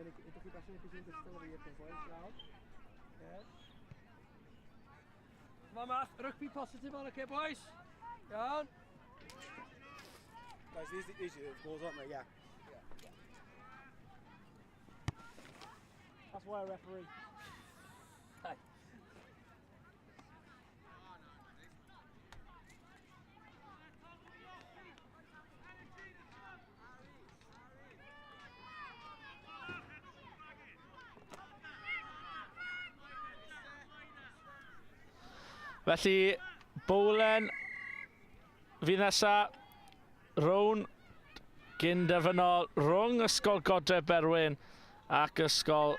Ydych chi basio chi sy'n dysgol o fi i'r boys, iawn. Okay. Come on, Matt. Rugby positive on, okay, boys? Iawn. Guys, these, these are the goals, aren't they? Yeah. Yeah. That's why I referee. Hi. Felly, bowlen fydd nesa rown gynderfynol rhwng Ysgol Godre Berwyn ac Ysgol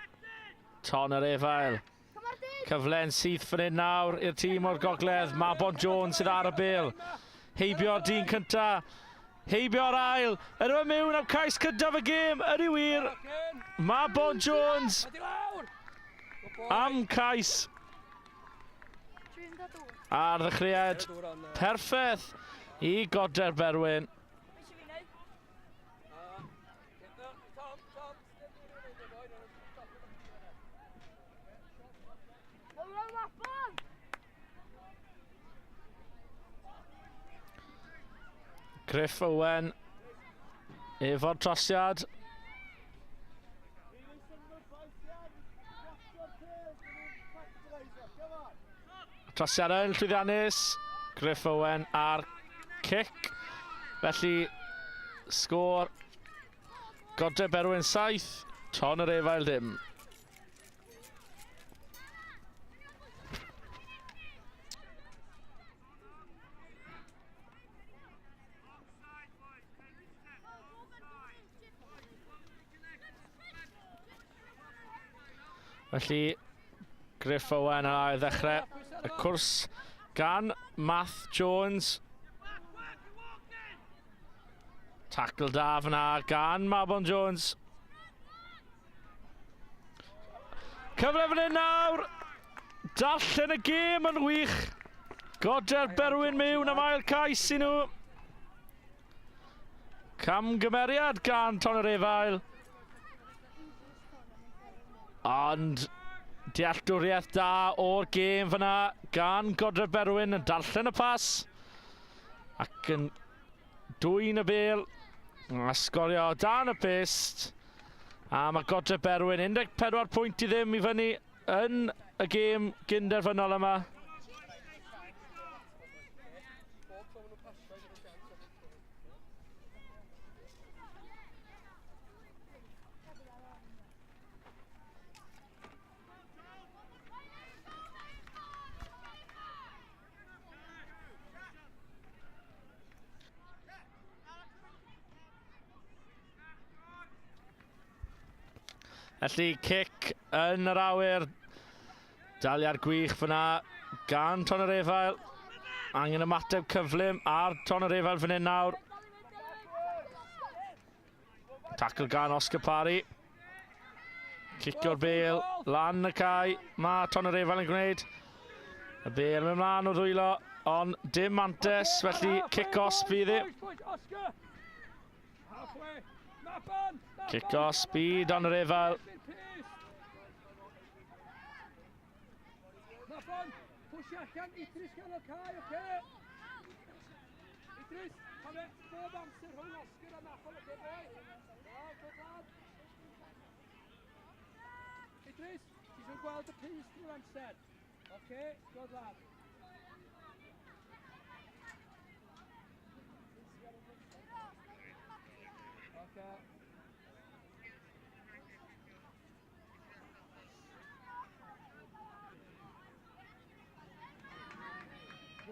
Ton yr Efail. Cyfle'n syth fan hyn nawr i'r tîm o'r gogledd. Mabon Jones sydd ar y bel. Heibio'r dyn cynta. Heibio'r ail. Yr yma mewn am cais cyntaf y gêm. Ydy wir. Mabon Jones am cais. Ar ddechreuad perffaith i Godre'r Berwyn. Griff Owen efo'r trosiad. Trosiad yn llwyddiannus. Griff Owen ar cic. Felly, sgôr Godre Berwyn 7, Ton yr Efail dim. Felly, Griff Owen ar ail ddechrau y cwrs gan Math Jones. Tackle da fyna gan Mabon Jones. Cyfle fan hyn nawr. Darllen y gêm yn wych. Goder Berwyn mewn am ail cais i nhw. Camgymeriad gan Ton yr Efail. Ond dealltwriaeth da o'r gêm fyna gan Godre Berwyn yn darllen y pas ac yn dwyn y bel a sgorio dan y pyst. A mae Godre Berwyn 14 pwynt i ddim i fyny yn y gêm gynderfynol yma. Felly, cic yn yr awyr. Daliad gwych fyna gan Ton yr Efail. Angen ymateb cyflym ar Ton yr Efail fan hyn nawr. Tackle gan Oscar Parry. Cicio'r bel lan y cae. Mae Ton yr Efail yn gwneud. Y bel yn mynd mlaen o ddwylo, ond dim mantes, felly cic os bydd i. Cic o speed on yr efail. Mabon, pwysio allan, Idris gan o'r cae, oce? Idris, cofio, bob amser rhwng Oscar a Mabon, oce boi? Da, good lad. Idris, ti eisiau gweld y pys drwy'r amser? Oce, good lad. Okay.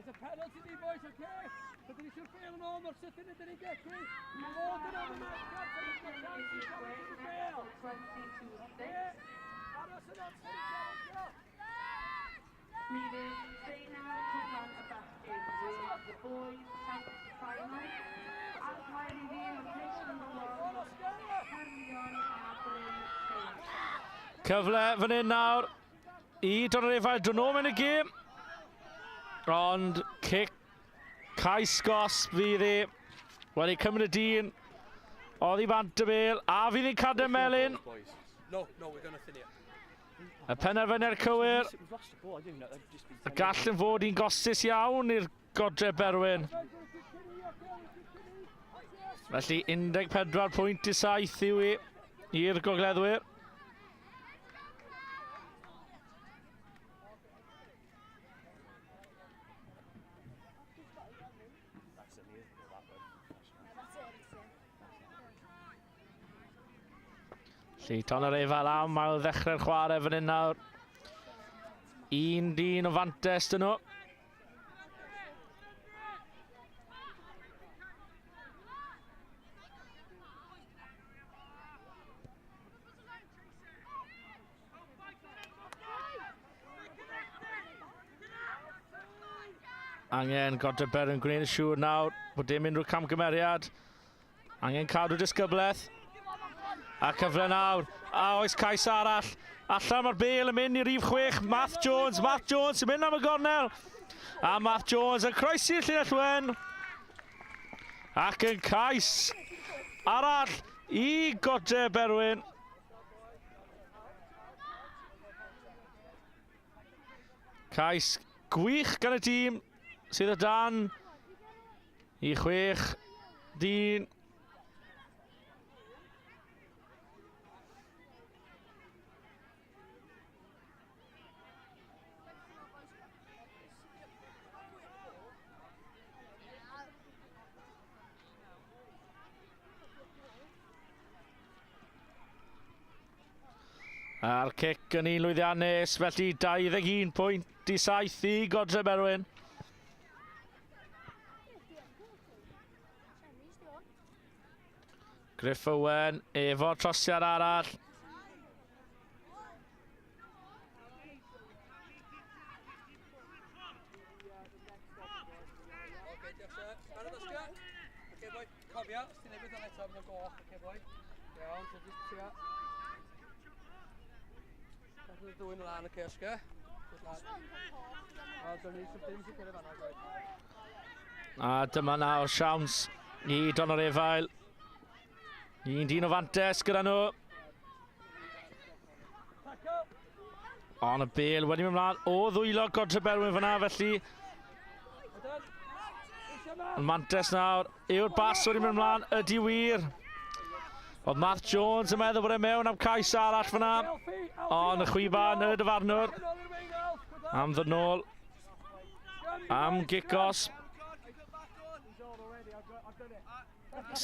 There's a penalty ni, boys, okay? Rydyn ni eisiau'r bel yn ôl mor sydyn ydyn ni'n gallu. Mae fod yn ôl yn marcad, so ni'n cael chance i challenge y bel. Okay? Aros yn amser i challenge. Mi fydd deunaw cwpan y bachgen with the boys final. A'r pair i fi yn pitch number 1, Carnion a Bryn Llyn. Cyfle fan hyn nawr i Donrefail dod nôl mewn y gêm. Ond cic cais gosb fydd hi. Wedi cymryd y dyn. Oddi bant y bel, a fydd hi'n cadw melyn. Y penderfyniad cywir. Y gall yn fod i'n gostus iawn i'r Godre Berwyn. Felly 14 pwynt i 7 yw i i'r gogleddwyr. Felly Ton yr Efail am ail ddechrau'r chwarae fan hyn nawr. Un dyn o fantes dyn nhw. Angen Godreber yn gwneud yn siŵr nawr bod dim unrhyw camgymeriad. Angen cadw disgyblaeth. A cyfle nawr. A oes cais arall. Allan mae'r bel yn mynd i rif 6. Matt Jones. Matt Jones yn mynd am y gornel. A Matt Jones yn croesi'r llinell wen. Ac yn cais arall i Godre Berwyn. Cais gwych gan y tîm sydd o dan i chwech dyn. A'r cic yn un lwyddiannus, felly 21 pwynt i 7 i Godre Berwyn. Griff Owen efo trosiad arall. Cofia, os ti'n neud eto, fydd o'n goch, oce boi. Iawn, so just trio. Cadw y ddwy'n lan, oce, Oscar. Good lad. O, dwi'n ni ddim sy'n cyrraedd fanna, boi. A dyma nawr siawns i Don o'r Efail. Un dyn o fantes gyda nhw. Ond y bel wedi mynd mlaen o ddwylo Godre Berwyn fyna, felly Ond mantes nawr yw'r bas wedi mynd mlaen, ydy wir. Oedd Matt Jones yn meddwl bod e mewn am cais arall fyna. Ond y chwiban y dyfarnwr am ddod nôl am gicos.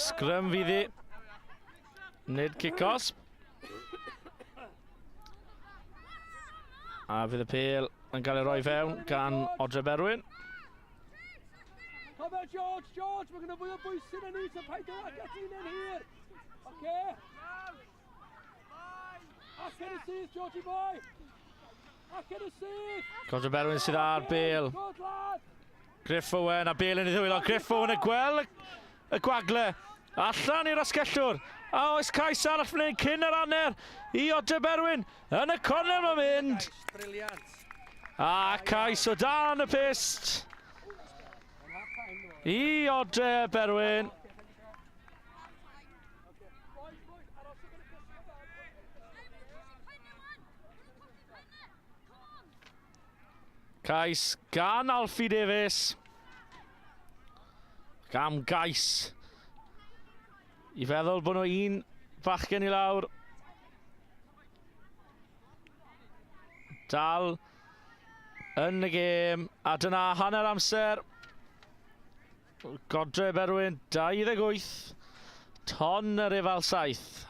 Sgrym fydd hi. Nid cicos. A fydd y pel yn cael ei roi fewn gan Odre Berwyn. Come on, George, George, mae gyda fwy o bwysau na ni, so paid â agor ti'n yn hir. Oce? Allan y syth, Georgie boy! Allan y syth! Godre Berwyn sydd ar bel. Good lad! Griff Owen a bel yn ei ddwylo. Griff Owen y gweld y gwagle. Allan i'r asgellwr. A oes cais arall fan hyn cyn yr anner i Odre Berwyn. Yn y cornel mae'n mynd. Briliant. A cais o dan y pyst i Odre Berwyn. Cais gan Alfie Davies. Gam gais. I feddwl bod nhw un bachgen i lawr. Dal yn y gêm. A dyna hanner amser. Godre Berwyn 28. Ton yr Efal 7.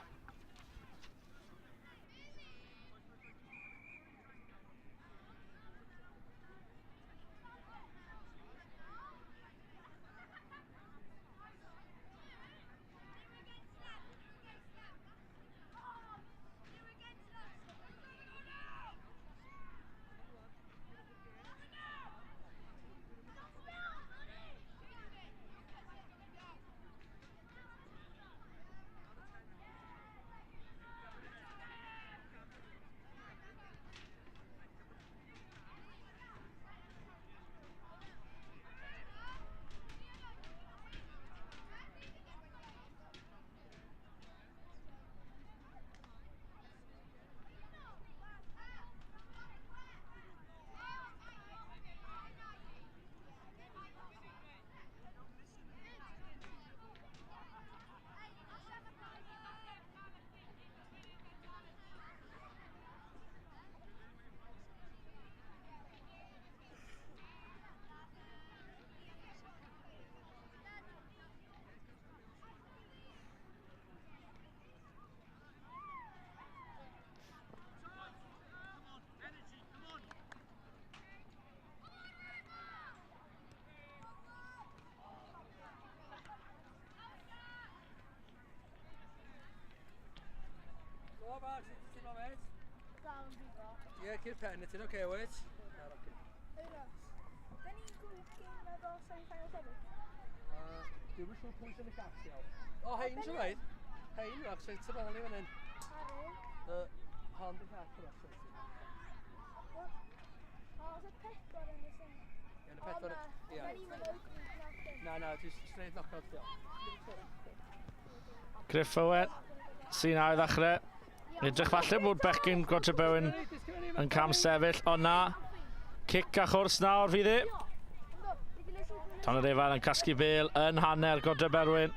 O, ba, ti'n teimlo, mate? Dal yn brifo. Ie, cur pen, ti'n oce, wyt? Euros. Da ni'n grŵp gêm efo semi-finals hefyd? Dwi'm yn siŵr pwy sy'n y gat iawn. O, hein sy'n rhaid. Hein, yw'ch, sy'n tu ôl i fan hyn. Harry. Hon dy gat yma, sy'n. O, oes y pedwar yn y semi. Ie, yn y pedwar. O, na. Da ni'n mynd o'r grŵp knockout. Na, na, just straight knockout, diolch. Griff Owen sy'n ail ddechrau. Edrych falle bod bechgyn Godre Berwyn yn cam sefyll, ond na. Cic a chwrs nawr fydd e. Tonyrefail yn casglu bêl yn hanner Godre Berwyn.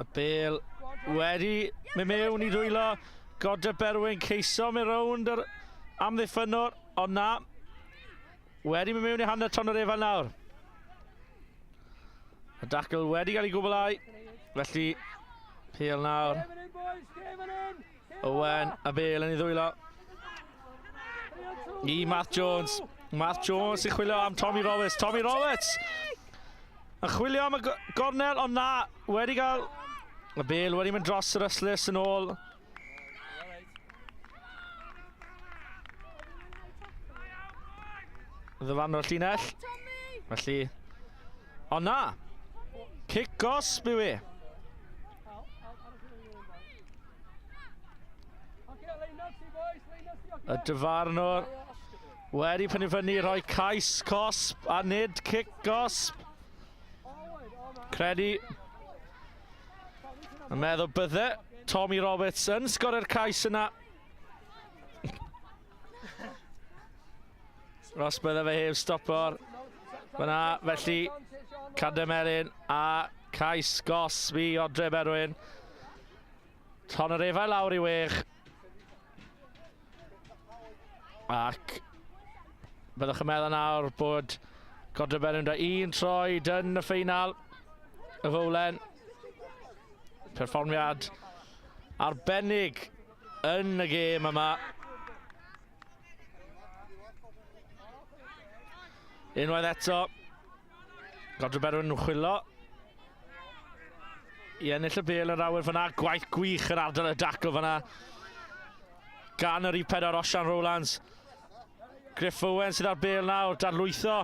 Y bêl wedi mynd mewn i dwylo Godre Berwyn, ceisio mynd rownd yr amddiffynnwr, ond na. Wedi mynd mewn i hanner Tonyrefail nawr. Y dacl wedi cael ei gwblhau, felly pêl nawr. Owen a bêl yn ei ddwylo. I Matt Jones. Matt Jones sy'n chwilio am Tommy Roberts. Tommy Roberts yn chwilio am y gornel, ond na, wedi cael y bêl wedi mynd dros yr ystlys yn ôl. Ddyfarnwr llinell. Felly, ond na, cic gosb yw e. Y dyfarnwr wedi penderfynu rhoi cais cosb a nid cic gosb. Credu yn meddwl bydde Tommy Roberts yn sgorio'r cais yna. Os bydde fe heb stopo'r fyna, felly Cadem Elin a cais gosb i Odre Berwyn. Tonyrefail lawr i wech. Ac byddwch yn meddwl nawr bod Godre Berwyn da un troed yn y ffeinal y fowlen. Perfformiad arbennig yn y gêm yma. Unwaith eto, Godre Berwyn yn chwilo i ennill y bêl yn awyr fyna. Gwaith gwych yn ardal y dacl fyna gan yr i4 Osian Rowlands. Griff Owen sydd ar bêl nawr, darlwytho.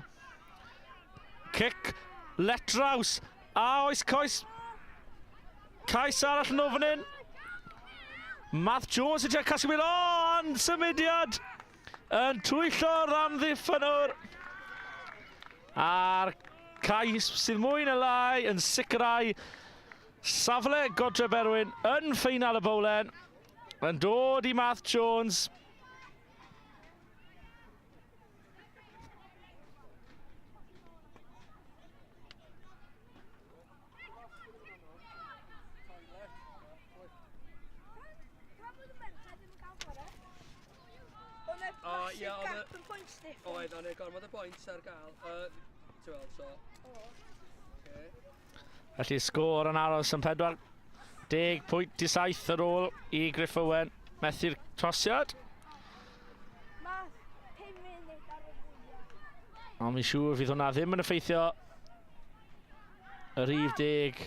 Cic, letraws, a oes coes. Cais arall yn ofyn hyn. Matt Jones yn trio casglu bêl, ond symudiad yn twyllo'r amddiffynwr. A'r cais sydd mwy na lai yn sicrhau safle Godre Berwyn yn ffeinal y bowlen. Yn dod i Matt Jones. O, ie, oedd y... Oedd, o'n gormod o boints ar gael. Ti'n weld, so... Okay. Felly sgôr yn aros yn 40 pwynt i 7 ar ôl i Griff Owen methu'r trosiad. Mae 5 munud ar y fwyaf. Ond mi'n siŵr fydd hwnna ddim yn effeithio y rhif 10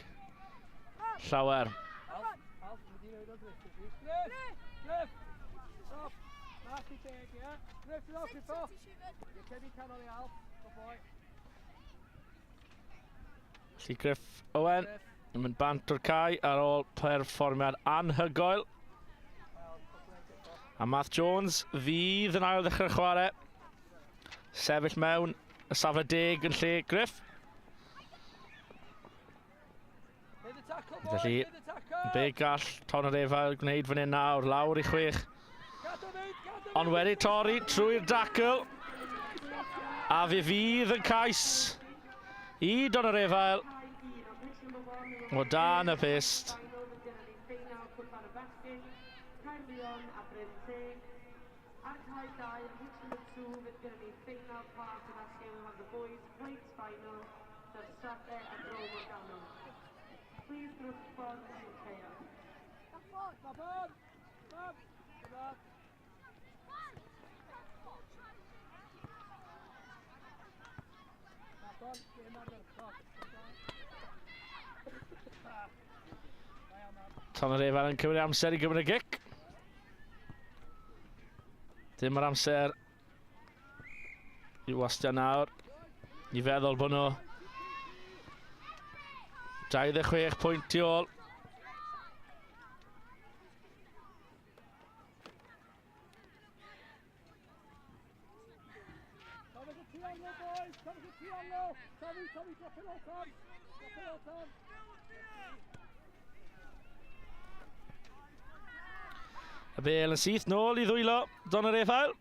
llawer. Alf, Alf, mynd i newid o Griff. Griff! Griff! Stop! Mark i deg, ie? Griff, you're off, Griff off! You're Kevin canol i Alf. Good boy. Felly Griff Owen yn mynd bant o'r cae ar ôl perfformiad anhygoel. A Matt Jones fydd yn ail ddechrau'r chwarae. Sefyll mewn y safle 10 yn lle Griff. Hit the tackle, boys! Felly, Hit the tackle! be gall Tonyrefail gwneud fan hyn nawr, lawr i 6. Gadw mynd, gadw mynd! Ond wedi torri trwy'r dacl. A fe fydd yn cais i Donyrefail o dan y pyst. Final fydd gennym ni ffeinal cwpan y bechgyn, Caerllion a Bryn Teg. Ar cae 2, yn pitch number 2, fydd gennym ni ffeinal plat y bechgyn, we have the boys plate final, sef Strathe a Bro Morgannwg. Please drwch ffordd i'r caeau. Stop on! Stop! Stop! Tonyrefail yn cymryd amser i gymryd y gic. Dim yr amser i wastio nawr. I feddwl bod nhw 26 pwynt tu ôl. Y bel yn syth nôl i ddwylo Don yr Efail.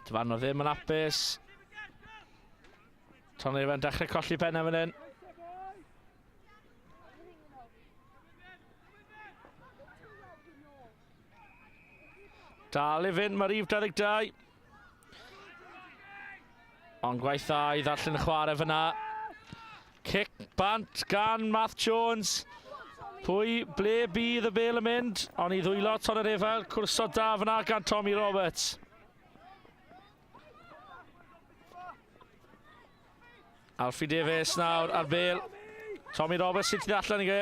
Dyfarnwr ddim yn apus. Tonyrefail yn dechrau colli pennau fan hyn. Dal i fynd, mae rhif 22. Ond gwaith dda i ddarllen y chwarae fyna. Cic bant gan Math Jones. Pwy, ble bydd y bel yn mynd? Ond i ddwylo Tonyrefail, cwrso da fyna gan Tommy Roberts. Alfie Davies nawr ar bel. Tommy Roberts sy'n tu allan i ge.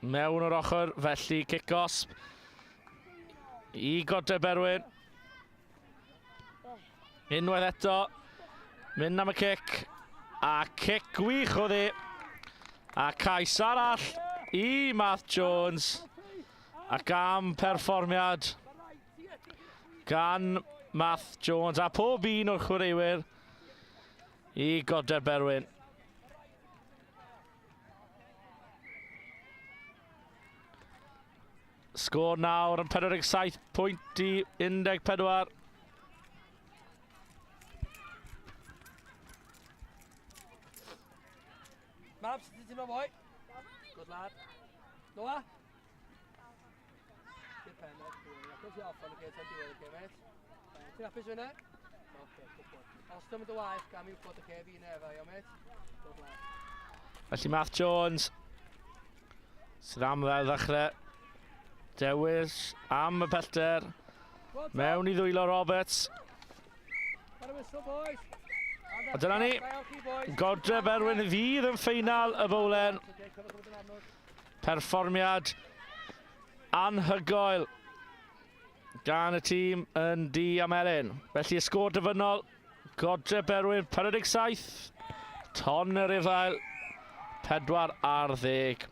Mewn o'r ochr, felly cic gosb i Godre Berwyn. Unwaith eto, mynd am y cic, a cic gwych o ddi. A cais arall i Matt Jones, ac am perfformiad gan Matt Jones a pob un o'r chwaraewyr i Godre Berwyn. Sgôr nawr yn 47 pwynt i 14. Mab, sut ti'n teimlo boi? Good lad. Noah? Good pen, mate. Good ti off on y gate am diwedd y game, mate. Ti'n hapus fyna? Okay, good boy. Os ti'n mynd y waith, gam i wybod y okay, fi neu efo, iawn, mate? Good lad. Felly Math Jones sydd am ddau ddechrau. Dewis am y pellter. Mewn i ddwylo Roberts. A dyna ni. Godre Berwyn fydd yn ffeinal y bowlen. Perfformiad anhygoel gan y tîm yn di a melyn. Felly y sgôr dyfynol, Godre Berwyn 47, Ton yr Efail 4 ar 10.